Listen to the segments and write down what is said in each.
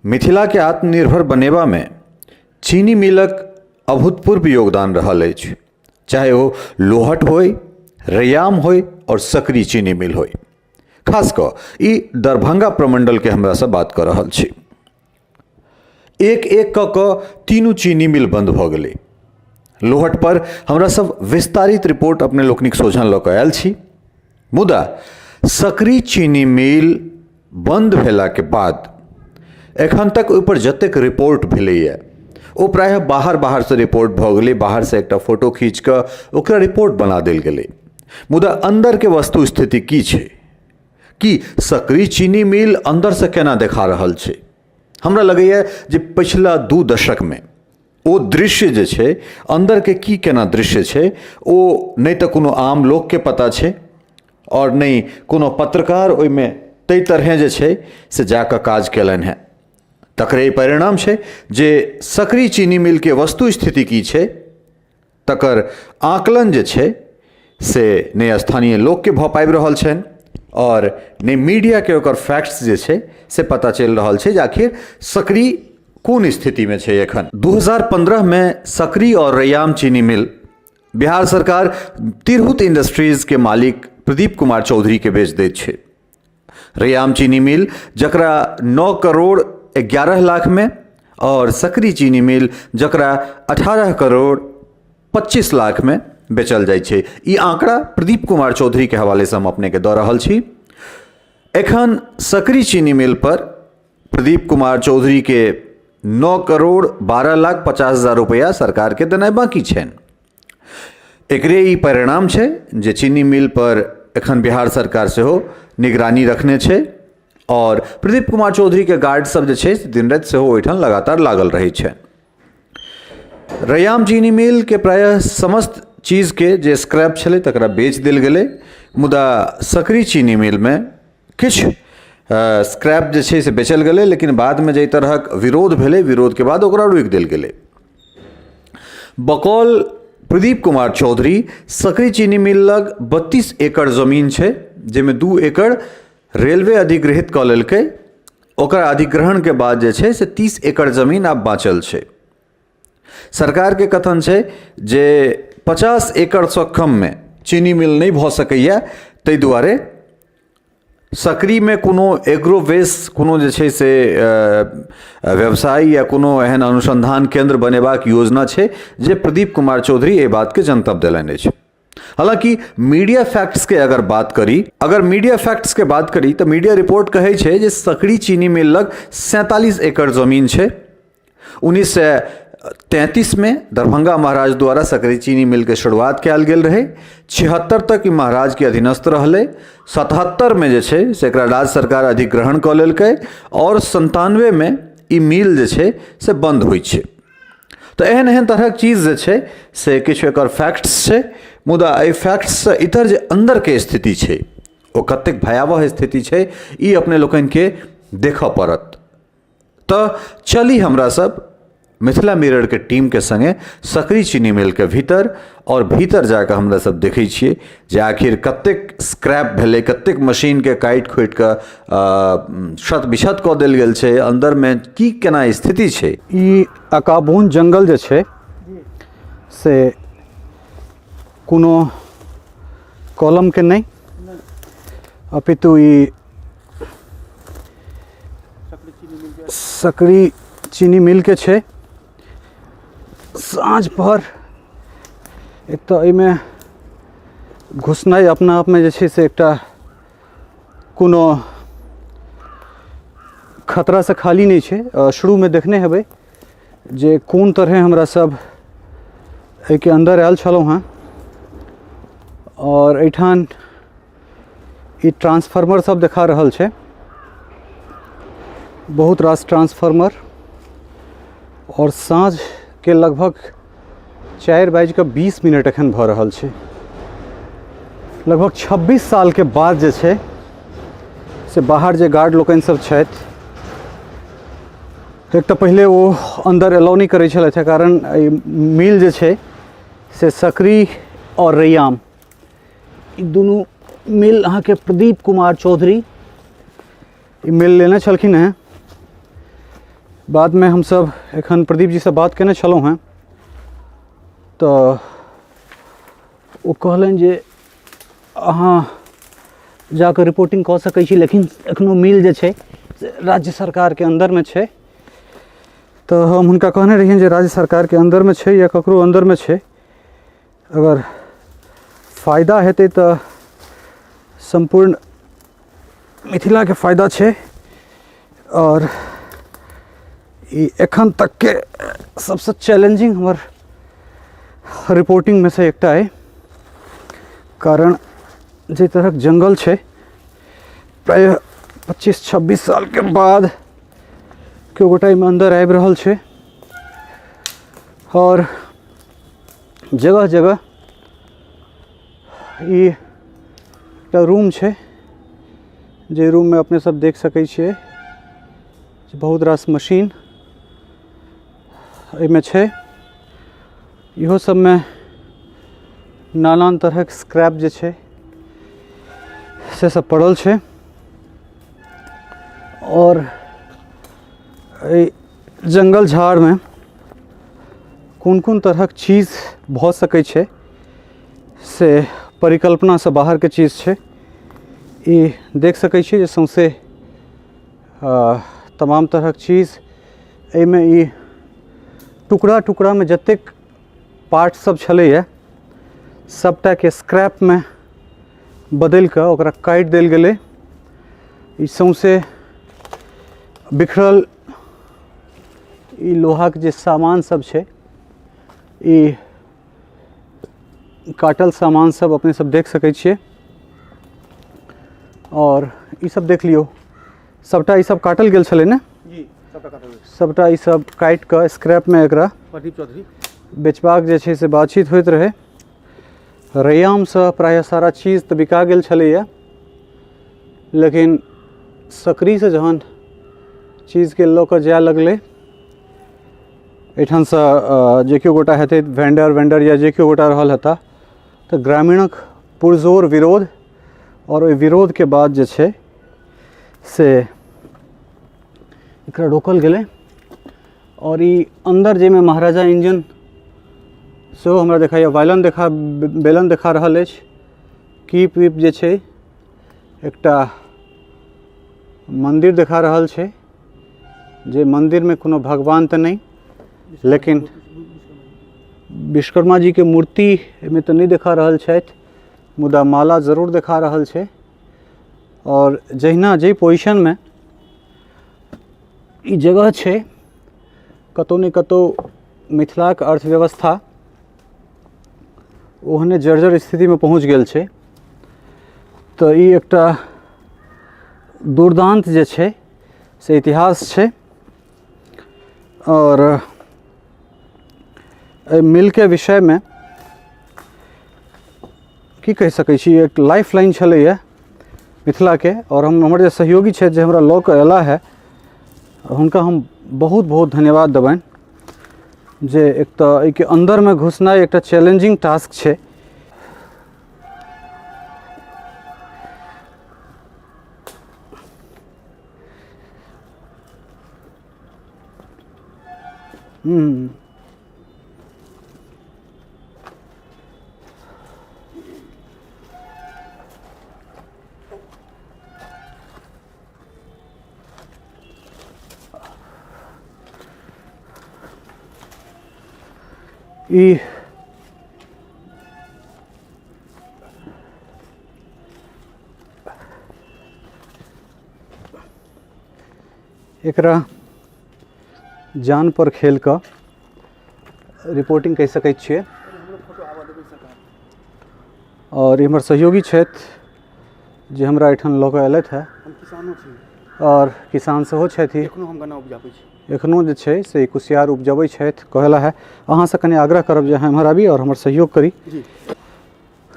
मिथिलाके आत्मनिर्भर बनेबामे चीनी मिलक अभूतपूर्व योगदान रहल अछि, चाहे ओ लोहट होइ, रैयाम होइ आओर सकरी चीनी मिल होइ। खास कऽ ई दरभंगा प्रमण्डलके हमरासँ बात कऽ रहल छी। एक एक कऽ कऽ तीनू चीनी मिल बन्द भऽ गेलै। लोहट पर हमरा सब विस्तारित रिपोर्ट अपने लोकनिक सोझाँ लऽ कऽ आयल छी, मुदा सकरी चीनी मिल बन्द भेलाके बाद एखन तक ओहिपर जतेक रिपोर्ट भेलैए ओ प्रायः बाहर बाहरसँ रिपोर्ट भऽ गेलै, बाहरसँ एकटा फोटो खींच कऽ ओकरा रिपोर्ट बना देल गेलै, मुदा अन्दरके वस्तु स्थिति की छै, कि सकरी चीनी मिल अन्दरसँ केना देखा रहल छै? हमरा लगैए जे पछिला 2 दशकमे ओ दृश्य जे छै अन्दरके की केना दृश्य छै ओ नहि तऽ कोनो आम लोकके पता छै आओर नहि कोनो पत्रकार ओहिमे ताहि तरहेँ जे छै से जाकऽ काज कयलनि हेँ। तकरे परिणाम छै जे सकरी चीनी मिलके वस्तु स्थिति की छै तकर आकलन जे छै से नहि स्थानीय लोकके भऽ पाबि रहल छनि आओर नहि मीडियाके ओकर फैक्ट्स जे छै से पता चलि रहल छै जे आखिर सकरी कोन स्थितिमे छै एखन। 2015मे सकरी आओर रैयाम चीनी मिल बिहार सरकार तिरहुत इंडस्ट्रीजके मालिक प्रदीप कुमार चौधरीके बेच दैत छै। रैयाम चीनी मिल जकरा 9 करोड़ 11 लाखमे आओर सकरी चीनी मिल जकरा 18 करोड़ 25 लाखमे बेचल जाइ छै। ई आंकड़ा प्रदीप कुमार चौधरीके हवालेसँ हम अपनेके दऽ रहल छी। एखन सकरी चीनी मिल पर प्रदीप कुमार चौधरीके 9 करोड़ 12 लाख 50 हजार रुपैआ सरकारके देनाइ बाँकी छनि। एकरे ई परिणाम छै जे चीनी मिल पर एखन बिहार सरकार सेहो निगरानी रखने छै आओर प्रदीप कुमार चौधरीके गार्ड सब जे छै से दिन राति सेहो ओहिठाम लगातार लागल रहै छै। रैयाम चीनी मिलके प्रायः समस्त चीजके जे स्क्रैप छलै तकरा बेच देल गेलै, मुदा सकरी चीनी मिलमे किछु स्क्रैप जे छै से बेचल गेलै, लेकिन बादमे जाहि तरहक विरोध भेलै विरोधके बाद ओकरा रोकि देल गेलै। बकौल प्रदीप कुमार चौधरी सकरी चीनी मिल लग 32 एकड़ जमीन छै जाहिमे 2 एकड़ रेलवे अधिग्रहित कऽ लेलकै। ओकर अधिग्रहणके बाद जे छै से 30 एकड़ जमीन आब बाँचल छै। सरकारके कथन छै जे 50 एकड़सँ कममे चीनी मिल नहि भऽ सकैए, ताहि दुआरे सकरीमे कोनो एग्रोवेस कोनो जे छै से व्यवसाय या कोनो एहन अनुसन्धान केन्द्र बनेबाक योजना छै जे प्रदीप कुमार चौधरी एहि बातके जनतब देलनि अछि। हालांकि मीडिया फैक्ट्सके अगर बात करी, अगर मीडिया फैक्ट्सके बात करी तऽ मीडिया रिपोर्ट कहै छै जे सकरी चीनी मिल लग 47 एकड़ जमीन छै। 1933 में दरभंगा महाराज द्वारा सकरी चीनी मिल के शुरुआत कयल गेल रहै। 76 तक ई महाराज के अधीनस्थ रहलै। 77 में जे छै से एकरा राज्य सरकार अधिग्रहण कऽ लेलकै आओर 97 में ई मिल जे छै से बन्द होइ छै। तऽ एहन एहन तरहक चीज जे छै से किछु एकर फैक्ट्स छै, मुदा एहि फैक्ट्ससँ इतर जे अन्दरके स्थिति छै ओ कतेक भयावह स्थिति छै ई अपने लोकनिके देखऽ पड़त। तऽ चली हमरा सब मिथिला मिररके टीमके सङ्गे सकरी चीनी मिलके भीतर आओर भीतर जाकऽ हमरा सब देखै छियै जे आखिर कतेक स्क्रैप भेलै, कतेक मशीनके काटि खोटिकऽ क्षत विक्षत कऽ देल गेल छै, अन्दरमे की केना स्थिति छै। ई अकाबोन जंगल जे छै से कोनो कलमके नहि, अपितु ई सकरी चीनी मिल के छै। साँझ पर एक तऽ एहिमे घुसनाइ अपना आपमे जे छै से एकटा कोनो खतरासँ खाली नहि छै। शुरूमे देखने हेबै जे कोन तरहे हमरा सब एहिके अन्दर आयल छलहुँ हेँ आओर एहिठाम ई ट्रांसफार्मर सब देखा रहल छै, बहुत रास ट्रांसफार्मर। और साँझ के लगभग 4:20 एखन भऽ रहल छै। लगभग 26 साल के बाद जे छै से बाहर जे गार्ड लोकनि सब छथि, एक तऽ पहिले ओ अन्दर अलाउ नहि करै छलथि, कारण एहि मिल जे छै से सकरी और रैयाम ई दुनू मिल अहाँके प्रदीप कुमार चौधरी ई मिल लेने छलखिन हेँ। बादमे हमसभ एखन प्रदीप जीसँ बात केने छलहुँ हेँ तऽ ओ कहलनि जे अहाँ जाकऽ रिपोर्टिंग कऽ सकै छी, लेकिन एखनो मिल जे छै से राज्य सरकारके अन्दरमे छै। तऽ हम हुनका कहने रहियनि जे राज्य सरकारके अन्दरमे छै या ककरो अन्दरमे छै, अगर फायदा हेतै तऽ सम्पूर्ण मिथिलाके फायदा छै। आओर ई एखन तकके सबसँ चैलेंजिंग हमर रिपोर्टिंगमे से एकटा अइ, कारण जाहि तरहक जङ्गल छै प्रायः 25-26 सालके बाद केओ गोटा एहिमे अन्दर आबि रहल छै। आओर जगह जगह ई एकटा रूम छै, जे रूममे अपने सब देख सकै छियै बहुत रास मशीन एहिमे छै। इहो सबमे नानान तरहक स्क्रैप जे छै से सब पड़ल छै। आओर एहि जङ्गल झाड़मे कोन कोन तरहक चीज भऽ सकै छै से परिकल्पनासँ बाहरके चीज छै। ई देख सकै छी जे सौँसे तमाम तरहक चीज एहिमे ई टुकड़ा टुकड़ामे जतेक पार्ट सब छलैए सबटाके स्क्रैपमे बदलि कऽ ओकरा काटि देल गेलै। ई सौँसे बिखरल ई लोहाके जे सामान सब छै, ई काटल सामान सब अपने सब देख सकै छियै। आओर ई सब देख लियौ, सबटा ई सब काटल गेल छलै ने? जी, सबटा काटल गेल। सबटा ई सब काटि कऽ स्क्रैपमे एकरा प्रदीप चौधरी बेचबाक जे छै से बातचीत होइत रहै। रैयामसँ प्रायः सारा चीज तऽ बिका गेल छलैए, लेकिन सकरीसँ जहन चीजके लऽ कऽ जाय लगलै एहिठामसँ जे केओ गोटा हेतै वेंडर वेंडर या जे केओ गोटा रहल हेता, तऽ ग्रामीणक पुरजोर विरोध आओर ओहि विरोधके बाद जे छै से एकरा रोकल गेलै। आओर ई अन्दर जाहिमे महाराजा इंजन सेहो हमरा देखाइए, वायलन देखा बेलन देखा रहल अछि, कीप वीप जे छै एकटा मन्दिर देखा रहल छै, जे मन्दिरमे कोनो भगवान तऽ नहि, लेकिन विश्वकर्मा जीके मूर्ति एहिमे तऽ नहि देखा रहल छथि, मुदा माला जरूर देखा रहल छै। आओर जहिना जाहि पोजिशनमे ई जगह छै, कतहु ने कतहु मिथिलाके अर्थव्यवस्था ओहने जर्जर स्थितिमे पहुँच गेल छै। तऽ ई एकटा दुर्दान्त जे छै से इतिहास छै। आओर एहि मिलके विषयमे की कहि सकै छी, एक लाइफ लाइन छलैए मिथिलाके। आओर हम हमर जे सहयोगी छथि जे हमरा लऽ कऽ अयला है, हुनका हम बहुत बहुत धन्यवाद देबनि जे एक तऽ एहिके अन्दरमे घुसनाइ एकटा चैलेंजिंग टास्क छै। ई एकरा जान पर खेल कऽ रिपोर्टिंग कहि सकै छियै। आओर ई हमर सहयोगी छथि जे हमरा एहिठाम लऽ कऽ अयलथि हेँ। हम किसानो छी आओर किसान सेहो छथि। एखनो हम गन्ना उपजाबै छी। एखनो जे छै से कुसियार उपजबै छथि कहला है। अहाँसँ कनि आग्रह करब जे अहाँ एम्हर आबी आओर हमर सहयोग करी। जी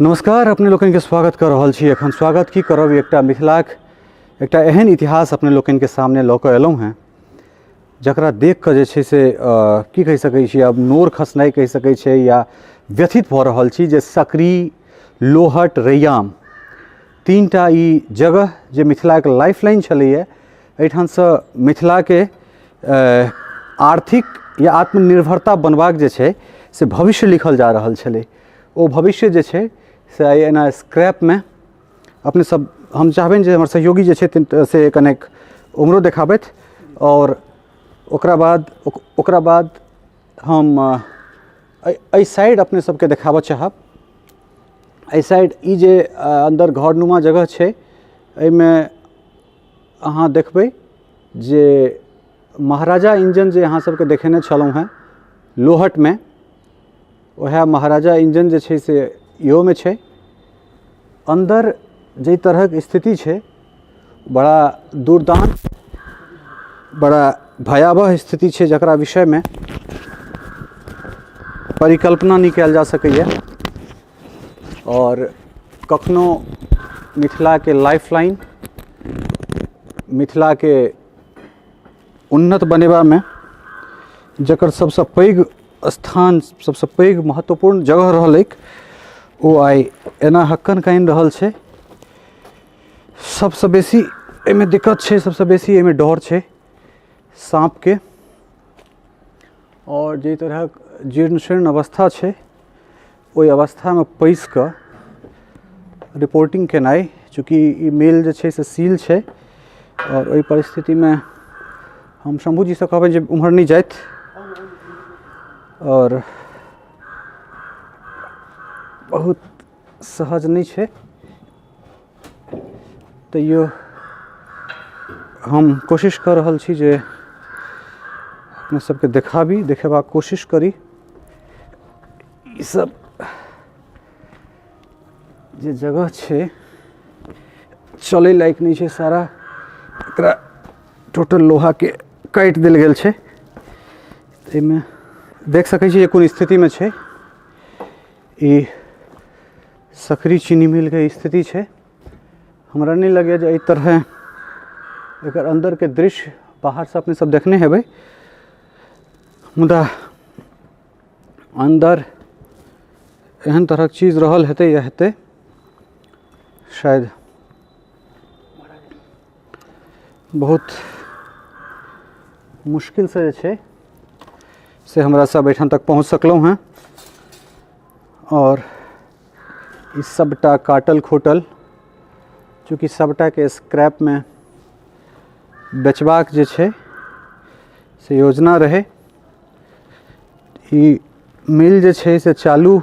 नमस्कार, अपने लोकनिके स्वागत कऽ रहल छी। एखन स्वागत की करब, एकटा मिथिलाक एकटा एहन इतिहास अपने लोकनिके सामने लऽ कऽ अयलहुँ हेँ जकरा देख कऽ जे छै से की कहि सकै छी, आब नोर खसनाइ कहि सकै छै या व्यथित भऽ रहल छी जे सकरी, लोहट, रैयाम तीनटा ई जगह जे मिथिलाके लाइफ लाइन छलैए, एहिठामसँ मिथिलाके आर्थिक या आत्मनिर्भरता बनबाक जे छै से भविष्य लिखल जा रहल छलै, ओ भविष्य जे छै से आइ एना स्क्रैपमे अपने सब, हम चाहबनि जे हमर सहयोगी जे छथिन से कनेक उम्हरो देखाबथि आओर ओकरा बाद हम एहि साइड अपने सबके देखाबऽ चाहब। एहि साइड ई जे अन्दर घरनुमा जगह छै, एहिमे अहाँ देखबै जे महाराजा इंजन जे अहाँ सबके देखेने छलहुँ हेँ लोहटमे, वएह महाराजा इंजन जे छै से इहोमे छै। अन्दर जाहि तरहक स्थिति छै, बड़ा दुर्दांत, बड़ा भयावह स्थिति छै, जकरा विषयमे परिकल्पना नहि कयल जा सकैए। आओर कखनो मिथिलाके लाइफ लाइन, मिथिलाके उन्नत बनेबामे जकर सबसँ पैघ स्थान, सबसँ पैघ महत्वपूर्ण जगह रहलैक, ओ आइ एना हक्कन कानि रहल छै। सबसँ बेसी एहिमे दिक्कत छै, सबसँ बेसी एहिमे डर छै साँपके। आओर जाहि तरहक जीर्ण शीर्ण अवस्था छै, ओहि अवस्थामे पैसि कऽ रिपोर्टिंग केनाइ, चूँकि ई मिल जे छै से सील छै, आओर ओहि परिस्थितिमे हम शम्भूजीसँ कहबनि जे ओम्हर नहि जाथि। आओर बहुत सहज नहि छै, तैयो हम कोशिश कऽ रहल छी जे अपने सबके देखाबी, देखेबाक कोशिश करी। ई सब जे जगह छै चलै लायक नहि छै। सारा एकरा टोटल लोहाके काटि देल गेल छै। एहिमे देख सकै छी जे कोन स्थितिमे छै। ई सकरी चीनी मिलके स्थिति छै। हमरा नहि लगैए जे एहि तरहे एकर अन्दरके दृश्य बाहरसँ अपने सब देखने हेबै, मुदा अन्दर एहन तरहक चीज रहल हेतै या हेतै शायद। बहुत मुश्किलसँ जे छै से हमरा सब एहिठाम तक पहुँच सकलहुँ हेँ। आओर ई सबटा काटल खोटल, चूँकि सबटाके स्क्रैपमे बेचबाक जे छै से योजना रहै। ई मिल जे छै से चालू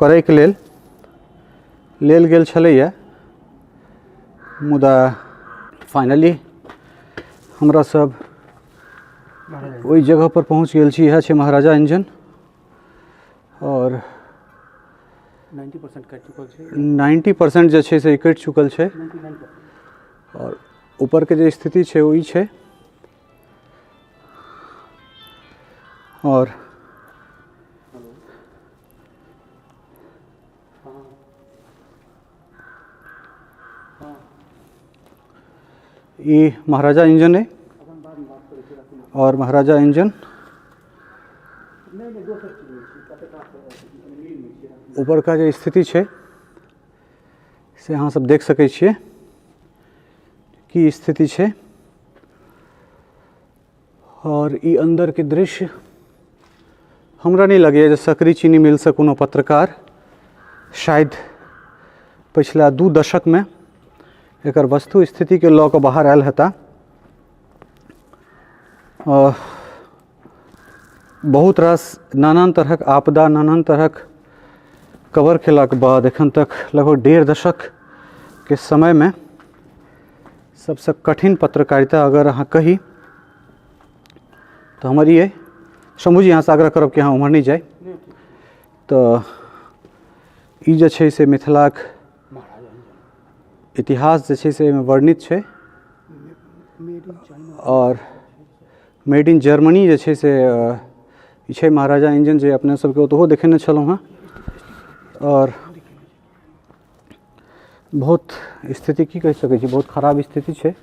करैके लेल लेल गेल छलैए, मुदा फाइनली हमरा सब ओहि जगहपर पहुँच गेल छी। इएह छै महाराजा इंजन आओर 90% कटि चुकल छै। 90% जे छै से ई कटि चुकल छै। 99%। आओर ऊपरके जे स्थिति छै ओ ई छै। आओर ई महाराजा इंजन अइ आओर महाराजा इंजन ऊपरका जे स्थिति छै से अहाँ सब देख सकै छियै की स्थिति छै। आओर ई अन्दरके दृश्य, हमरा नहि लगैए जे सकरी चीनी मिलसँ कोनो पत्रकार शायद पछिला 2 दशकमे एकर वस्तु स्थितिके लऽ कऽ बाहर आयल हेता। बहुत रास नानान तरहक आपदा, नानान तरहक कवर केलाके बाद एखन तक लगभग 1.5 दशकके समयमे सबसँ कठिन पत्रकारिता अगर अहाँ कही तऽ हमर ई अइ। शम्भूजी, अहाँसँ आग्रह करब कि अहाँ उम्हर नहि जाइ। तऽ ई जे छै से मिथिलाक इतिहास जे छै से एहिमे वर्णित छै। आओर मेड इन जर्मनी जे छै से ई छै महाराजा इंजन, जे अपने सबके ओतहो देखेने छलहुँ हेँ। आओर बहुत स्थिति की कहि सकै छी, बहुत खराब स्थिति छै।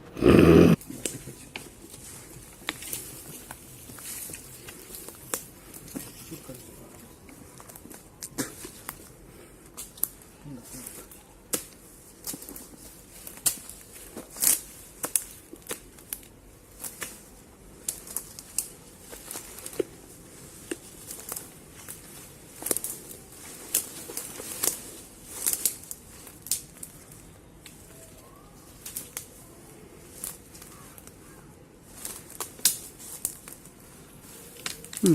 देख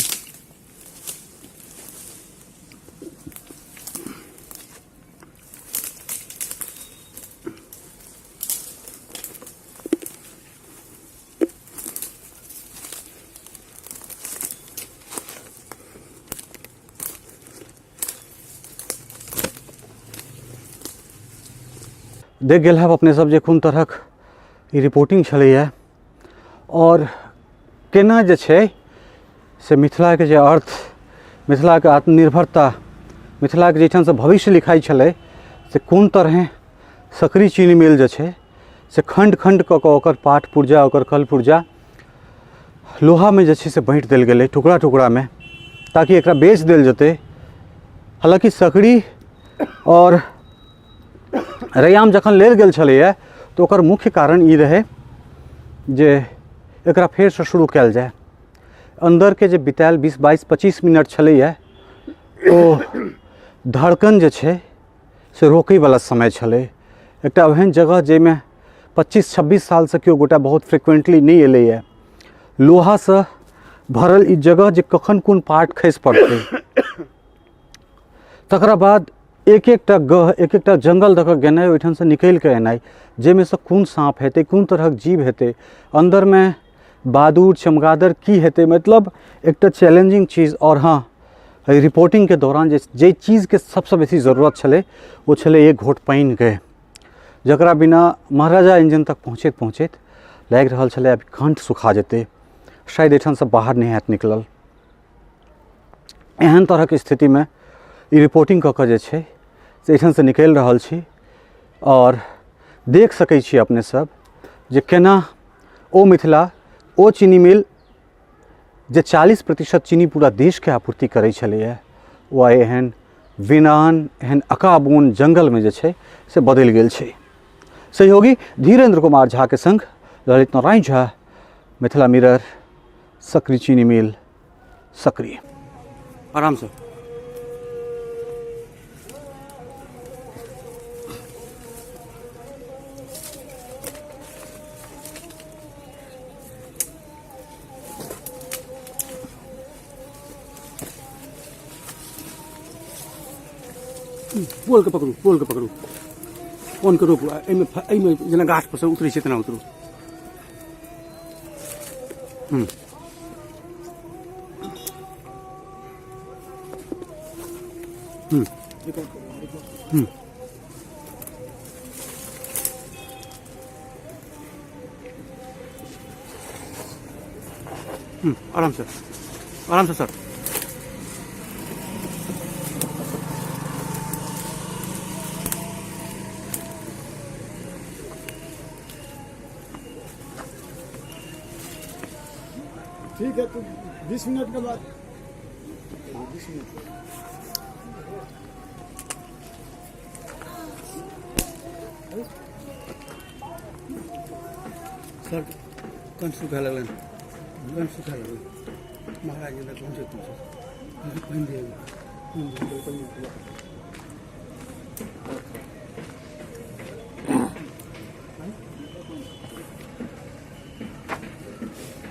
गेल हैब अपने सब जे कोन तरहक ई रिपोर्टिंग छलैए आओर केना जे छै से मिथिलाके जे अर्थ, मिथिलाके आत्मनिर्भरता, मिथिलाके जाहिठामसँ भविष्य लिखाइ छलै से कोन तरहेँ सकरी चीनी मिल जे छै से खण्ड खण्ड कऽ कऽ ओकर पार्ट पुर्जा, ओकर कल पुर्जा लोहामे जे छै से बाँटि देल गेलै टुकड़ा टुकड़ामे, ताकि एकरा बेच देल जेतै। हालाँकि सकरी आओर रैयाम जखन लेल गेल छलैए तऽ ओकर मुख्य कारण ई रहै जे एकरा फेरसँ शुरू कयल जाय। अन्दरके जे बितायल 20 22 25 मिनट छलैए ओ धड़कन जे छै से रोकैवला समय छलै। एकटा ओहन जगह जाहिमे 25 26 सालसँ केओ गोटा बहुत फ्रिक्वेंटली नहि एलैए, लोहासँ भरल ई जगह जे कखन कोन पार्ट खसि पड़तै। तकरा बाद एक एकटा गह, एक एकटा जंगल दऽ कऽ गेनाइ, ओहिठामसँ निकलि कऽ एनाइ, जाहिमे सँ कोन साँप हेतै, कोन तरहक जीव हेतै, अन्दरमे बादुर चमगादड़ की हेतै, मतलब एकटा चैलेंजिंग चीज। आओर हँ, एहि रिपोर्टिंगके दौरान जे जाहि चीजके सबसँ बेसी जरूरत छलै ओ छलै एक घोट पानिके, जकरा बिना महाराजा इंजन तक पहुँचैत पहुँचैत लागि रहल छलै आब कंठ सुखा जेतै, शायद एहिठामसँ बाहर नहि हैत निकलल। एहन तरहक स्थितिमे ई रिपोर्टिंग कऽ कऽ जे छै से एहिठामसँ निकलि रहल छी आओर देख सकै छी अपने सब जे केना ओ मिथिला, ओ चीनी मिल जे 40% चीनी पूरा देशके आपूर्ति करै छलैए, ओ आइ एहन वीरान, एहन अकाबोन जङ्गलमे जे छै से बदलि गेल छै। सहयोगी धीरेन्द्र कुमार झाके सङ्ग ललित नारायण झा, मिथिला मिरर, सकरी चीनी मिल, सकरी। आराम से। पोल के पकड़ू, पोल के पकड़ू, फोन के रोकू, एहिमे एहिमे जेना गाछ पर से उतरै छै तेना उतरू। हम्म हम्म आराम से, आराम से सर। ठीक है, तो 20 मिनट के बाद। 20 मिनट सर, कंठ सुखा लगलन, कंठ सुखा लगलन। महाराज जी पहुँचे पहुँचे पानि दिए।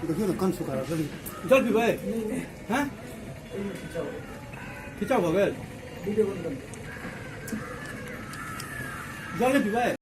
देखियौ ने कंठ सुखा रहल। जल पीबै हैं? खिंचाव भऽ गेल। जल नहि पीबै?